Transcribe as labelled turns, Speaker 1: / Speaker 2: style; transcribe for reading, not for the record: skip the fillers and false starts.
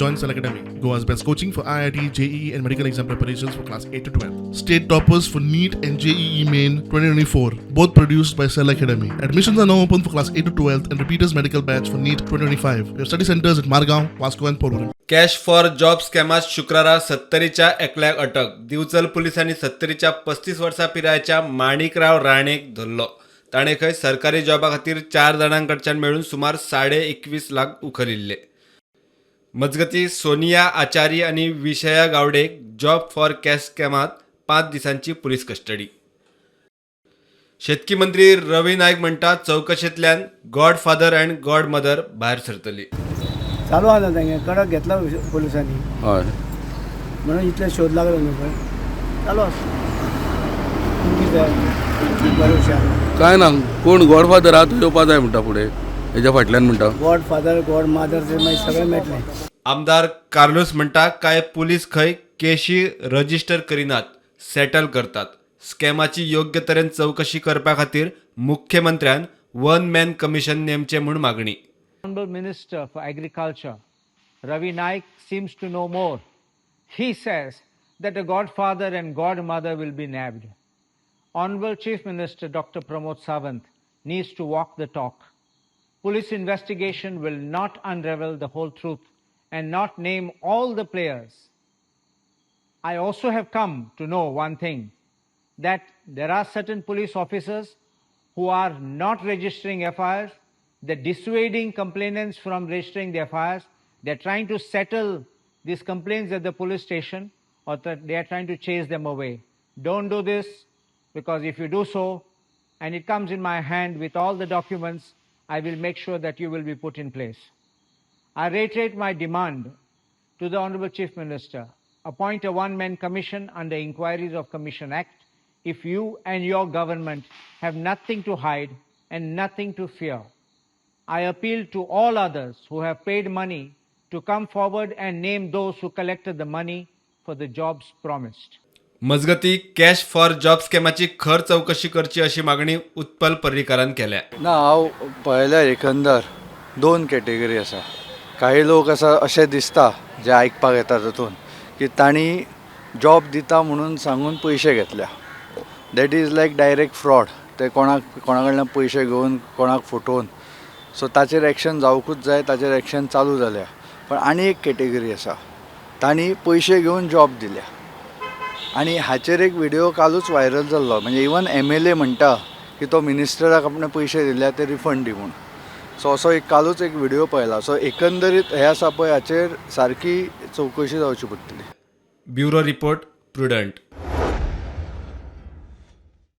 Speaker 1: Join Cell Academy, Goa's best coaching for IIT, JEE, and medical exam preparations for class 8 to 12. State toppers for NEET and JEE Main 2024, both produced by Cell Academy. Admissions are now open for class 8 to 12 and repeaters medical batch for NEET 2025. We have study centers at Margao, Vasco, and Porvorim.
Speaker 2: Cash for job स्कॅमात शुक्रारा सत्तरीच्या एकल्याक अटक. दिवचल पुलिसांनी सत्तरीच्या 35 वर्सां पिरायेच्या माणिकराव राणेक धरलो. ताणें खंय सरकारी जॉबा खातीर चार जाणां कडच्यान मेळून सुमार 21.5 लाख उखलिल्ले. मजगतीं, सोनिया आचारी आनी विषया गावडेक जॉब फॉर कॅश स्कॅमात 5 दिसांची पुलीस कस्टडी. शेतकी मंत्री रवी नायक म्हणटा, चवकशेंतल्यान गॉड फादर अँड गॉड मदर भायर सरतली.
Speaker 3: चालू आहा तेंगे कडक घेतला पोलिसांनी. म्हणून इतले शोध लागलो न्हू पळय, चालू आसा. तुमकां कितें बरें हुशार.
Speaker 4: काय ना, कोण गॉडफादर आहा तो येवपा जाय म्हणटा फुडें, हेज्या फाटल्यान म्हणटा.
Speaker 3: गॉड फादर, गॉड मदर ते मागीर सगळें मेळटलें.
Speaker 2: आमदार कार्लूस म्हणटा, काय पुलीस खंय केशी रजिस्टर करिनात, सेटल करतात. स्कॅमाची योग्य तरेन चवकशी करपा खातीर मुख्यमंत्र्यान वन मॅन कमिशन नेमचें म्हूण मागणी.
Speaker 5: Honorable Minister for Agriculture, Ravi Naik, seems to know more. He says that a godfather and godmother will be nabbed. Honorable Chief Minister Dr. Pramod Sawant needs to walk the talk. Police investigation will not unravel the whole truth and not name all the players. I also have come to know one thing, that there are certain police officers who are not registering FIRs, they're dissuading complainants from registering the FIRs, they're trying to settle these complaints at the police station, or that they are trying to chase them away. Don't do this, because if you do so, and it comes in my hand with all the documents, I will make sure that you will be put in place. I reiterate my demand to the Honorable Chief Minister: appoint a one man commission under Inquiries of Commission Act if you and your government have nothing to hide and nothing to fear. I appeal to all others who have paid money to come forward and name those who collected the money for the jobs promised.
Speaker 2: मजगती, cash for job स्कॅमाची खर चवकशी करची अशी मागणी उत्पल पर्रीकारान केल्या.
Speaker 6: ना, हांव पळयल्यार एकंदर दोन कॅटेगरी आसा. काही लोक आसा अशें दिसता, जे आयकपाक येता तातूंत की तांणी जॉब दिता म्हणून सांगून पयशे घेतल्या. That is like direct fraud. ते कोणाक कोणा कडल्यान पयशे घेवन कोणाक फटोवन, सो ताचेर एक्शन जावकूच जाय. ताचेर एक्शन चालू जाल्या. पण आनी एक कॅटेगरी आसा, तांणी पयशे घेवन जॉब दिल्या आनी हाचेर एक व्हिडिओ कालूच व्हायरल जाल्लो. म्हणजे इवन एमएलए म्हणटा की तो मिनिस्टराक आपणे पयशे दिल्या ते रिफंड दी म्हूण. सो असो एक कालूच एक व्हिडिओ पळयला. सो एकंदरीत हे आसा पळय, हाचेर सारकी चवकशी जावची पडटली.
Speaker 2: Bureau report, prudent.